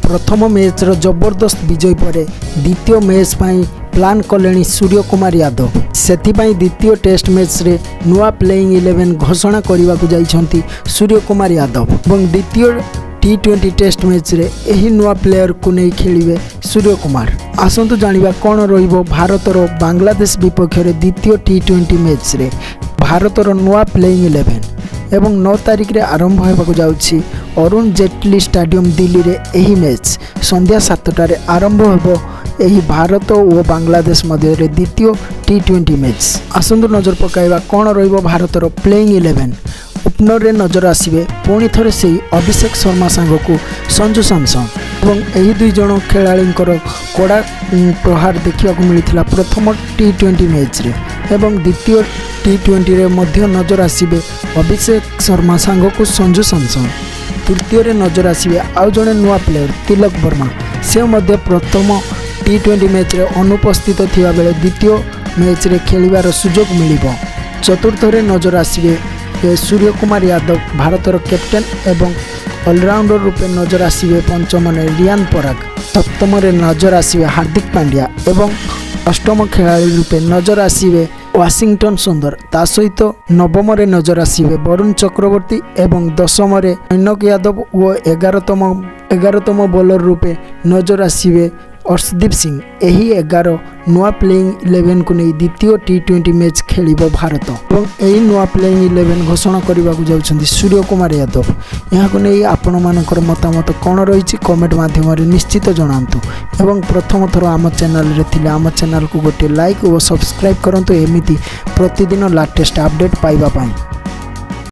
ପ୍ରଥମ ମ୍ୟାଚ୍ର ଜବରଦସ୍ତ ବିଜୟ ପରେ ଦ୍ୱିତୀୟ ମ୍ୟାଚ୍ ପାଇଁ ପ୍ଲାନ୍ କଲେଣି ସୂର୍ଯ୍ୟକୁମାର ୟାଦବ। ସେଥିପାଇଁ ଦ୍ୱିତୀୟ ଟେଷ୍ଟ ମ୍ୟାଚ୍ରେ ନୂଆ ପ୍ଲେଇଂ 11 ଘୋଷଣା କରିବାକୁ ଯାଇଛନ୍ତି ସୂର୍ଯ୍ୟକୁମାର ୟାଦବ ଏବଂ ଦ୍ୱିତୀୟ ଟି-20 ଟେଷ୍ଟ ମ୍ୟାଚ୍ରେ ଏହି ନୂଆ ପ୍ଲେୟରକୁ ନେଇ ଖେଳିବେ ସୂର୍ଯ୍ୟକୁମାର। ଆସନ୍ତୁ ଜାଣିବା କ'ଣ ରହିବ ଭାରତର ବାଂଲାଦେଶ ବିପକ୍ଷରେ ଦ୍ୱିତୀୟ ଟି-20 ମ୍ୟାଚ୍ରେ ଭାରତର ନୂଆ ପ୍ଲେଇଂ 11। ଏବଂ 9 ତାରିଖରେ ଆରମ୍ଭ ହେବାକୁ ଯାଉଛି ଅରୁଣ ଜେଟଲୀ ଷ୍ଟାଡିୟମ, ଦିଲ୍ଲୀରେ ଏହି ମ୍ୟାଚ୍ ସନ୍ଧ୍ୟା 7ଟାରେ ଆରମ୍ଭ ହେବ, ଏହି ଭାରତ ଓ ବାଂଲାଦେଶ ମଧ୍ୟରେ ଦ୍ୱିତୀୟ ଟି-20 ମ୍ୟାଚ୍। ଆସନ୍ତୁ ନଜର ପକାଇବା କ'ଣ ରହିବ ଭାରତର ପ୍ଲେଇଂ 11। ଓପନରରେ ନଜର ଆସିବେ ପୁଣି ଥରେ ସେଇ ଅଭିଷେକ ଶର୍ମା ସାଙ୍ଗକୁ ସଞ୍ଜୁ ସାମସନ୍ ଏବଂ ଏହି ଦୁଇ ଜଣ ଖେଳାଳିଙ୍କର କଡ଼ା ପ୍ରହାର ଦେଖିବାକୁ ମିଳିଥିଲା ପ୍ରଥମ ଟି-20 ମ୍ୟାଚ୍ରେ ଏବଂ ଦ୍ୱିତୀୟ ଟି-20ରେ ମଧ୍ୟ ନଜର ଆସିବେ ଅଭିଷେକ ଶର୍ମା ସାଙ୍ଗକୁ ସଞ୍ଜୁ ସାମସନ୍। ତୃତୀୟରେ ନଜର ଆସିବେ ଆଉ ଜଣେ ନୂଆ ପ୍ଲେୟର ତିଲକ ବର୍ମା। ସେ ମଧ୍ୟ ପ୍ରଥମ ଟି-20 ମ୍ୟାଚ୍ରେ ଅନୁପସ୍ଥିତ ଥିବାବେଳେ ଦ୍ୱିତୀୟ ମ୍ୟାଚ୍ରେ ଖେଳିବାର ସୁଯୋଗ ମିଳିବ। ଚତୁର୍ଥରେ ନଜର ଆସିବେ ସୂର୍ଯ୍ୟକୁମାର ୟାଦବ, ଭାରତର କ୍ୟାପ୍ଟେନ୍, ଏବଂ ଅଲରାଉଣ୍ଡର ରୂପେ ନଜର ଆସିବେ ପଞ୍ଚମରେ ରିୟାନ ପରାଗ। ସପ୍ତମରେ ନଜର ଆସିବେ ହାର୍ଦ୍ଦିକ ପାଣ୍ଡ୍ୟା ଏବଂ ଅଷ୍ଟମ ଖେଳାଳି ରୂପେ ନଜର ଆସିବେ ୱାଶିଂଟନ ସୁନ୍ଦର। ତା ସହିତ ନବମରେ ନଜର ଆସିବେ ବରୁଣ ଚକ୍ରବର୍ତ୍ତୀ ଏବଂ ଦଶମରେ ମୟଙ୍କ ଯାଦବ ଓ 11ତମ ବୋଲର ରୂପେ ନଜର ଆସିବେ ଅର୍ଶଦୀପ ସିଂ। ଏହି 11 ନୂଆ ପ୍ଲେଇଂ 11କୁ ନେଇ ଦ୍ୱିତୀୟ ଟି-20 ମ୍ୟାଚ୍ ଖେଳିବ ଭାରତ ଏବଂ ଏହି ନୂଆ ପ୍ଲେଇଂ 11 ଘୋଷଣା କରିବାକୁ ଯାଉଛନ୍ତି ସୂର୍ଯ୍ୟକୁମାର ୟାଦବ। ଏହାକୁ ନେଇ ଆପଣମାନଙ୍କର ମତାମତ କ'ଣ ରହିଛି, କମେଣ୍ଟ ମାଧ୍ୟମରେ ନିଶ୍ଚିତ ଜଣାନ୍ତୁ ଏବଂ ପ୍ରଥମ ଥର ଆମ ଚ୍ୟାନେଲରେ ଥିଲେ ଆମ ଚ୍ୟାନେଲକୁ ଗୋଟିଏ ଲାଇକ୍ ଓ ସବସ୍କ୍ରାଇବ୍ କରନ୍ତୁ, ଏମିତି ପ୍ରତିଦିନ ଲାଟେଷ୍ଟ ଅପଡ଼େଟ୍ ପାଇବା ପାଇଁ।